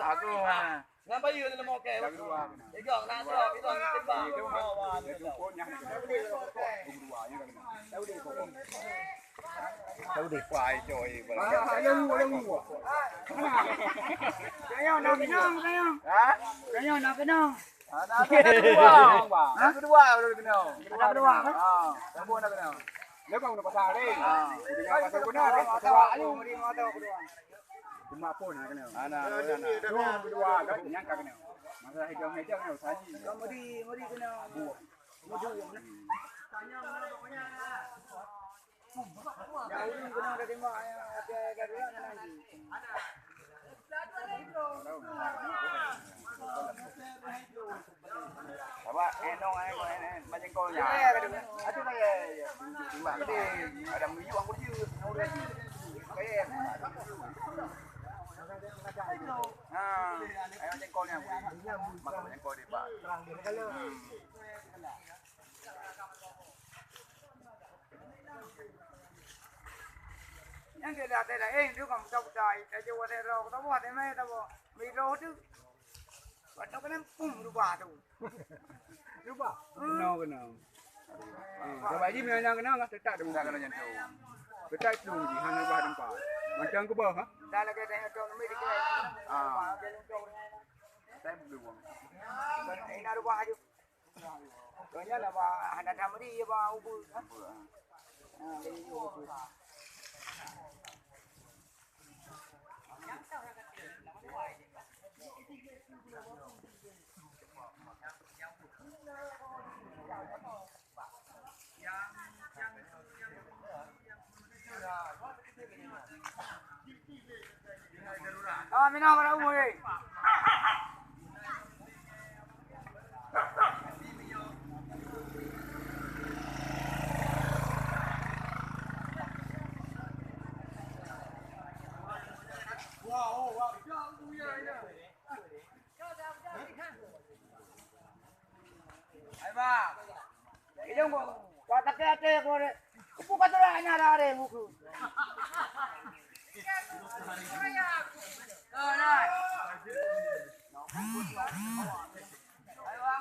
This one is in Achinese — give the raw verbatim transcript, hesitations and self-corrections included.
Aku ha. Nyan bayeue dalam okey. Yang kedua. Tiga, nak dua, kita timbang. Itu kan. Itu pun yang kedua. Yang kedua. Tahu deh. Wah, itu, eh, Ah, yang dua, yang dua. Kayong nak kenong, kayong. Ha? Kayong nak kenong. Ah, nak kedua. Yang kedua baru kenong. Ada kedua, kan? Ah, yang kedua nak kenong. Dia kan nak pasal ni. Ah. Dia nak pasal guna, dia pasal ayu. Cuma pun nak kenong. Ana, ana. Dua kedua kan nyangka kenong. Masalah hijau-hijau ni usaha ni. Kau mudi, mudi kenong. Mudi. Sabab, eh, nong, eh, eh, eh, macam kau ni. Aduh, ya, ya. Timbang gede. Ada miyup aku dia. Ha, eh, macam kau ni aku. Maka macam kau dia, Pak. Hmm. Nyang dia dah ada lain tu kan buta-buta, kita je buat roh, kita buat dia mai, kita buat. Mai roh tu. Buat tu kena pum rubah tu. Rubah? Hmm. Kena, kena. Hmm, sebab ji memang kena, kena, tetap dia. Tetap kena nyentuh. Tetap itu ji, hana rubah tempat. Macam ke bawah, ha? Dah lagi ada yang tu, mai dikira. Ah. Saya belum. Ini nak rubah aja. Kau nyan lah, bah, hana tamri, bah, ubeut. Ha, jadi ubeut. Ah, mina bara ueh. Hai, Bang. Ilong ko, ko takè até ko deh. Kupu ka teurak nyan aré muka.